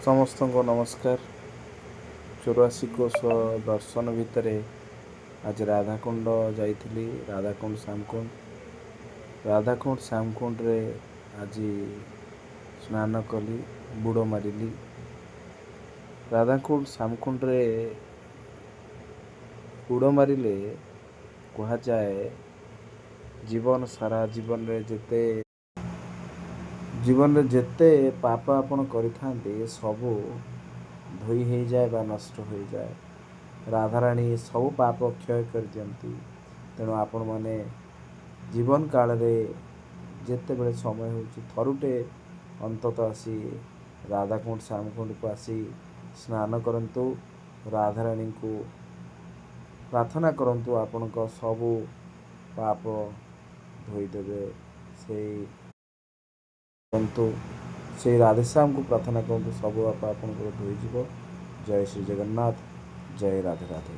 ସମସ୍ତଙ୍କୁ ନମସ୍କାର। 84 କୋଷ ଦର୍ଶନ ଭିତରେ ଆଜି ରାଧାକୁଣ୍ଡ ଯାଇଥିଲି। ରାଧାକୁଣ୍ଡ ଶ୍ୟାମକୁଣ୍ଡ, ରାଧାକୁଣ୍ଡ ଶ୍ୟାମକୁଣ୍ଡରେ ଆଜି ସ୍ନାନ କଲି, ବୁଡ଼ ମାରିଲି। ରାଧାକୁଣ୍ଡ ଶ୍ୟାମକୁଣ୍ଡରେ ବୁଡ଼ ମାରିଲେ କୁହାଯାଏ ଜୀବନ ସାରା ଜୀବନରେ ଯେତେ ପାପ ଆପଣ କରିଥାନ୍ତି, ସବୁ ଧୋଇ ହେଇଯାଏ ବା ନଷ୍ଟ ହୋଇଯାଏ। ରାଧାରାଣୀ ସବୁ ପାପ କ୍ଷୟ କରିଦିଅନ୍ତି। ତେଣୁ ଆପଣମାନେ ଜୀବନ କାଳରେ ଯେତେବେଳେ ସମୟ ହେଉଛି, ଥରୁଟେ ଅନ୍ତତଃ ଆସି ରାଧାକୁଣ୍ଡ ଶ୍ୟାମକୁଣ୍ଡକୁ ଆସି ସ୍ନାନ କରନ୍ତୁ, ରାଧାରାଣୀଙ୍କୁ ପ୍ରାର୍ଥନା କରନ୍ତୁ, ଆପଣଙ୍କ ସବୁ ପାପ ଧୋଇଦେବେ। ସେଇ କରନ୍ତୁ, ସେଇ ରାଧେଶ୍ୟାମକୁ ପ୍ରାର୍ଥନା କରନ୍ତୁ, ସବୁ ପାପ ଆପଣଙ୍କର ଧୋଇଯିବ। ଜୟ ଶ୍ରୀ ଜଗନ୍ନାଥ, ଜୟ ରାଧେ ରାଧେ।